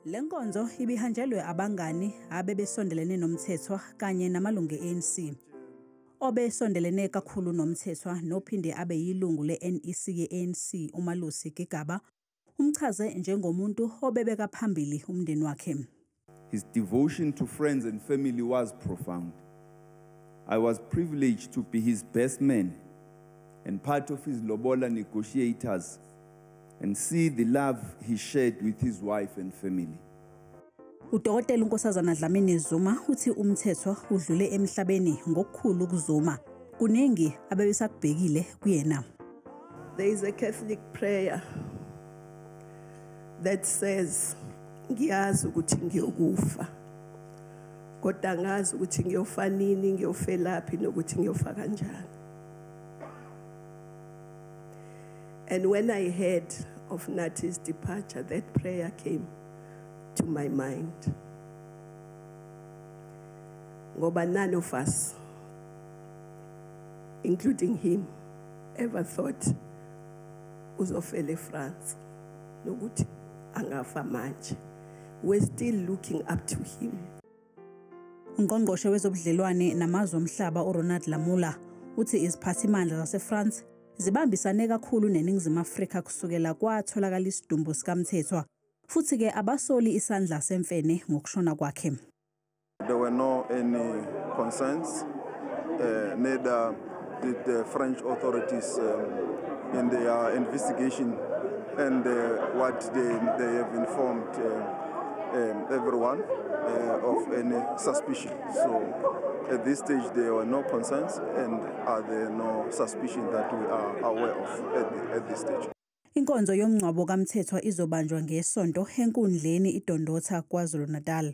Le nkonzo ibihanjelwe abangani abebesondelene noMthethwa kanye namalungu e-ANC. Obesondelene kakhulu noMthethwa nophinde abe yilungu le-NEC ye-ANC uMalusi Gigaba umchaze njengomuntu obebeka phambili umndeni wakhe. His devotion to friends and family was profound. I was privileged to be his best man and part of his lobola negotiators and see the love he shared with his wife and family. Udokotela uNkosazana Dlamini Zuma uthi uMthethwa udlule emhlabeni ngokukhulu ukuzuma. Kuningi abebesakubhekile kuyena. There is a Catholic prayer that says, ngiyazi ukuthi ngiyokufa, kodwa angazi ukuthi ngiyofa nini, ngiyofelaphi nokuthi ngiyofa kanjani. And when I heard of Nathi's departure, that prayer came to my mind. Ngoba none of us, including him, ever thought uzofela eFrance nokuthi angafa manje. We're still looking up to him. Ungqongqoshe wezobudlelwane namazwe omhlaba uRonald Lamola uthi iziphathimandla zaseFrance zibambisane kakhulu neNingizimu Afrika kusukela kwatholakala isidumbu sikaMthethwa, futhi ke abasoli isandla semfene ngokushona kwakhe. There were no any concerns, neither did the French authorities in their investigation and what they have informed everyone of any suspicion. So at this stage there were no concerns and are there no suspicion that we are aware of at this stage. Inkonzo yomngcwabo kaMthethwa izobanjwa ngesonto enkundleni iDondotha KwaZulu-Natal.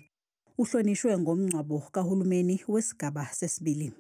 Uhlonishwe ngomngcwabo kahulumeni wesigaba sesibili.